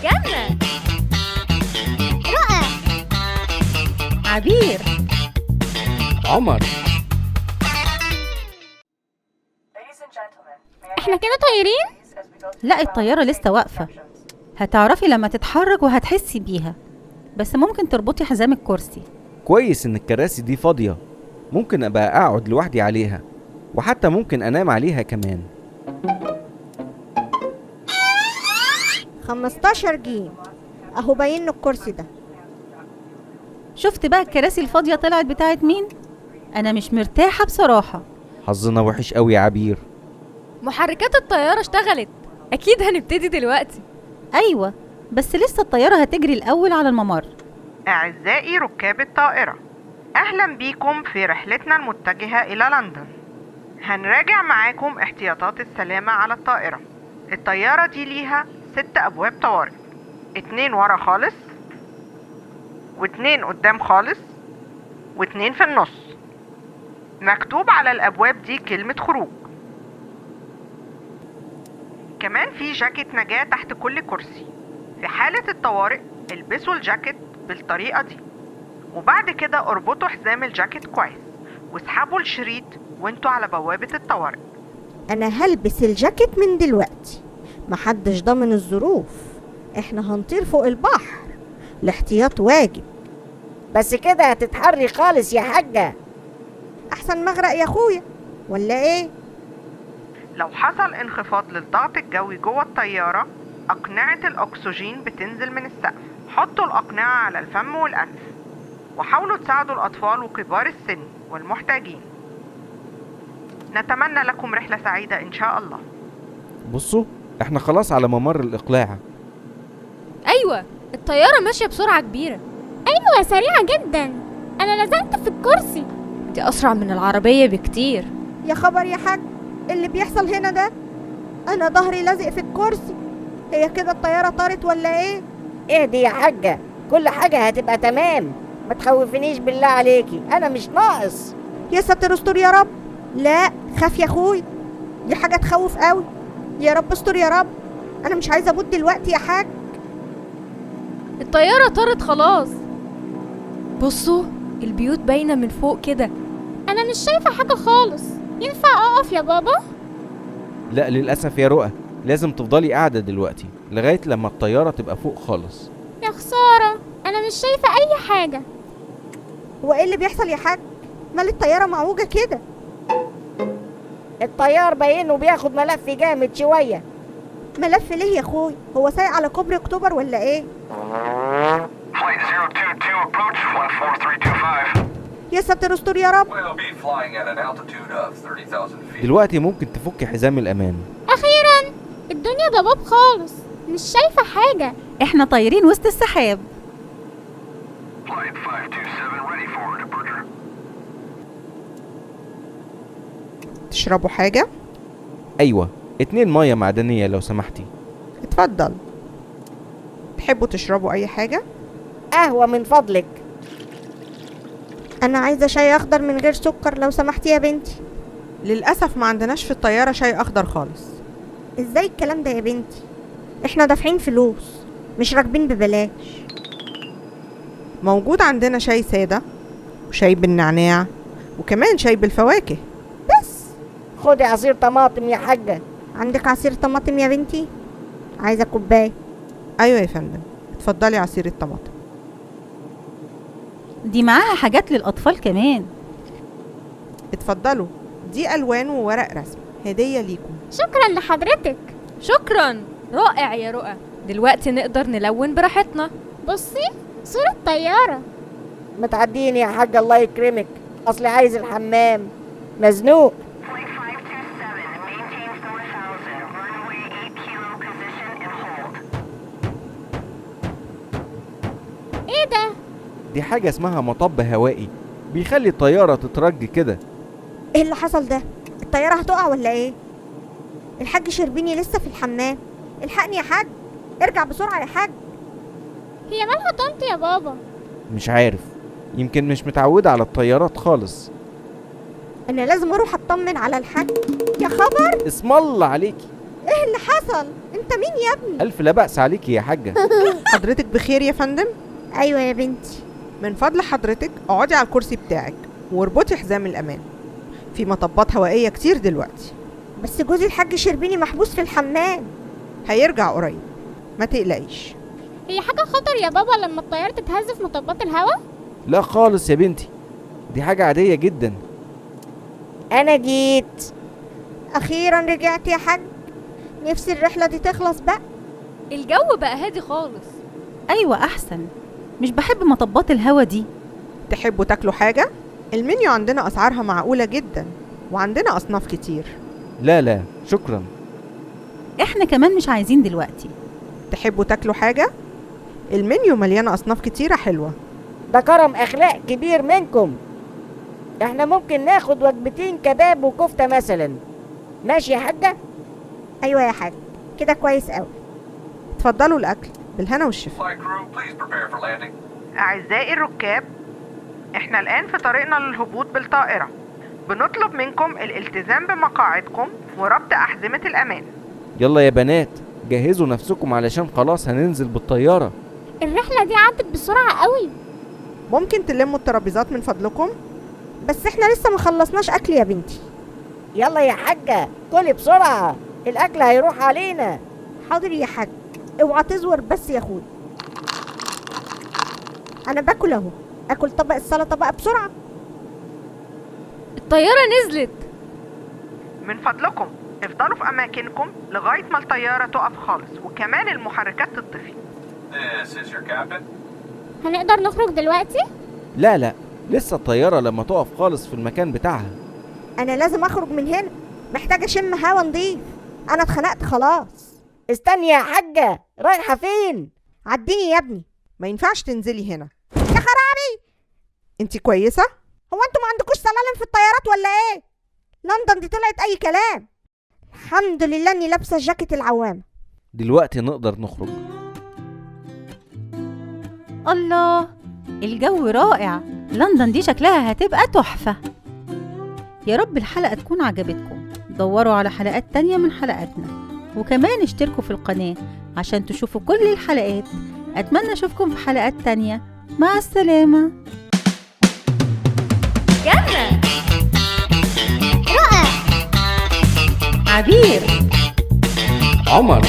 جنة، رؤى، عبير، عمر. احنا كده طايرين؟ لا، الطيارة لسه واقفة. هتعرفي لما تتحرك وهتحسي بيها، بس ممكن تربطي حزام الكرسي. كويس ان الكراسي دي فاضية، ممكن ابقى اقعد لوحدي عليها، وحتى ممكن انام عليها كمان. 15 جيم اهو باين الكرسي ده. شفت بقى الكراسي الفاضية طلعت بتاعت مين؟ انا مش مرتاحة بصراحة. حظنا وحش قوي يا عبير. محركات الطيارة اشتغلت، أكيد هنبتدي دلوقتي. ايوه، بس لسه الطيارة هتجري الأول على الممر. أعزائي ركاب الطائرة، أهلا بيكم في رحلتنا المتجهة إلى لندن. هنراجع معاكم احتياطات السلامة على الطائرة. الطيارة دي ليها 6 أبواب طوارئ، 2 ورا خالص، و2 قدام خالص، و2 في النص. مكتوب على الأبواب دي كلمة خروج. كمان في جاكيت نجاة تحت كل كرسي. في حالة الطوارئ البسوا الجاكيت بالطريقة دي، وبعد كده اربطوا حزام الجاكيت كويس واسحبوا الشريط وانتوا على بوابة الطوارئ. انا هلبس الجاكيت من دلوقتي، محدش ضامن الظروف، احنا هنطير فوق البحر، الاحتياط واجب. بس كده هتتحري خالص يا حاجة. احسن مغرق يا اخويا ولا ايه؟ لو حصل انخفاض للضغط الجوي جوه الطيارة، أقنعة الأكسجين بتنزل من السقف. حطوا الأقنعة على الفم والأنف، وحاولوا تساعدوا الأطفال وكبار السن والمحتاجين. نتمنى لكم رحلة سعيدة إن شاء الله. بصوا، احنا خلاص على ممر الإقلاع. أيوة، الطيارة ماشية بسرعة كبيرة. ايوه، سريعة جدا، انا لزقت في الكرسي. دي أسرع من العربية بكتير. يا خبر يا حاج، اللي بيحصل هنا ده؟ انا ظهري لازق في الكرسي. هي كده الطيارة طارت ولا ايه؟ اهدي يا حاجة، كل حاجة هتبقى تمام، ما تخوفنيش بالله عليكي، انا مش ناقص. يا ساتر استر يا رب. لا خاف يا اخوي، دي حاجة تخوف قوي. يا رب استر يا رب، انا مش عايزة اموت دلوقتي يا حاج. الطيارة طارت خلاص. بصوا، البيوت باينة من فوق كده. انا مش شايفة حاجة خالص، ينفع اقف يا بابا؟ لا للأسف يا رؤى، لازم تفضلي قاعدة دلوقتي لغاية لما الطيارة تبقى فوق خالص. يا خسارة، انا مش شايفة اي حاجة. هو ايه اللي بيحصل يا حاج؟ مال الطيارة معوجة كده؟ الطيار باينه بياخد ملف جامد شوية. ملف ليه يا اخوي؟ هو سايق على كوبري اكتوبر ولا ايه؟ Flight 022 approach 14325. يا ساتر استر يا رب. We'll be flying at an altitude of 30,000 feet. دلوقتي ممكن تفكي حزام الأمان. اخيرا، الدنيا ضباب خالص، مش شايفة حاجة. احنا طايرين وسط السحاب. Flight 527 ready for departure. تشربوا حاجة؟ أيوة، 2 مية معدنية لو سمحتي. اتفضل. تحبوا تشربوا أي حاجة؟ قهوة من فضلك. انا عايزة شاي اخضر من غير سكر لو سمحتي يا بنتي. للأسف ما عندناش في الطيارة شاي أخضر خالص. ازاي الكلام ده يا بنتي؟ احنا دافعين فلوس، مش راكبين ببلاش. موجود عندنا شاي سادة وشاي بالنعناع وكمان شاي بالفواكه. بس خدي عصير طماطم يا حاجة. عندك عصير طماطم يا بنتي؟ عايزة كوباية. أيوة يا فندم، اتفضلي عصير الطماطم. دي معاها حاجات للأطفال كمان. اتفضلوا، دي ألوان وورق رسم هدية ليكم. شكرا لحضرتك. شكرا، رائع يا رؤى. دلوقتي نقدر نلون براحتنا. بصي، صورة طيارة. ما تعديني يا حاجة الله يكرمك، اصلي عايز الحمام، مزنوق. Flight 527, maintain 4000, runway 8 kilo position and hold. ايه ده؟ دي حاجة اسمها مطب هوائي، بيخلي الطيارة تترج كده. ايه اللي حصل ده؟ الطيارة هتقع ولا ايه؟ الحاج شربيني لسه في الحمام. الحقني يا حاج، ارجع بسرعة يا حاج. هي مالها طنط يا بابا؟ مش عارف، يمكن مش متعودة على الطيارات خالص. انا لازم اروح اطمن على الحاج. يا خبر، اسم الله عليكي. ايه اللي حصل؟ انت مين يا ابني؟ ألف لا بأس عليكي يا حاجة. حضرتك بخير يا فندم؟ ايوه يا بنتي. من فضل حضرتك اقعدي على الكرسي بتاعك واربطي حزام الأمان، في مطبات هوائية كتير دلوقتي. بس جوزي الحاج شربيني محبوس في الحمام. هيرجع قريب، ما تقلقيش. هي حاجة خطر يا بابا لما الطيارة تتهز في مطبات الهواء؟ لا خالص يا بنتي، دي حاجة عادية جدا. انا جيت اخيرا رجعت يا حاج. نفسي الرحلة دي تخلص بقى. الجو بقى هادي خالص. أيوة أحسن، مش بحب مطبات الهوا دي. تحبوا تاكلوا حاجة؟ المنيو عندنا أسعارها معقولة جدا، وعندنا أصناف كتير. لا لا شكرا. احنا كمان مش عايزين دلوقتي. تحبوا تاكلوا حاجة؟ المنيو مليانة أصناف كتيرة حلوة. ده كرم اخلاق كبير منكم. احنا ممكن ناخد وجبتين كباب وكفتة مثلا. ماشي يا حاجة؟ ايوه يا حاج، كده كويس قوي. اتفضلوا الأكل بالهنا والشفا. Flight crew, please prepare for landing. أعزائي الركاب، احنا الآن في طريقنا للهبوط بالطائرة. بنطلب منكم الالتزام بمقاعدكم وربط أحزمة الأمان. يلا يا بنات جهزوا نفسكم علشان خلاص هننزل بالطيارة. الرحلة دي عدت بسرعة قوي. ممكن تلموا الترابيزات من فضلكم؟ بس احنا لسه ما خلصناش اكل يا بنتي. يلا يا حاجة كلي بسرعة، الاكل هيروح علينا. حاضر يا حاج، اوعى تزور بس يا اخوي. انا باكل اهو، اكل طبق السلطة بقى بسرعة. الطيارة نزلت. من فضلكم افضلوا في أماكنكم لغاية ما الطيارة تقف خالص، وكمان المحركات تطفي. This is your captain. هنقدر نخرج دلوقتي؟ لا لا لسه الطيارة لما تقف خالص في المكان بتاعها. انا لازم اخرج من هنا، محتاجه اشم هوا نضيف. انا اتخنقت خلاص. استني يا حاجة، رايحة فين؟ عديني يا ابني. ما ينفعش تنزلي هنا. يا خرابي. انت كويسة؟ هو انتوا ما عندكوش سلالم في الطيارات ولا ايه؟ لندن دي طلعت اي كلام. الحمد لله اني لابسه جاكيت العوامه. دلوقتي نقدر نخرج. الله، الجو رائع. لندن دي شكلها هتبقى تحفة. يا رب الحلقة تكون عجبتكم. دوروا على حلقات تانية من حلقاتنا، وكمان اشتركوا في القناة عشان تشوفوا كل الحلقات. أتمنى أشوفكم في حلقات تانية. مع السلامة. جنة، رؤى، عبير، عمر.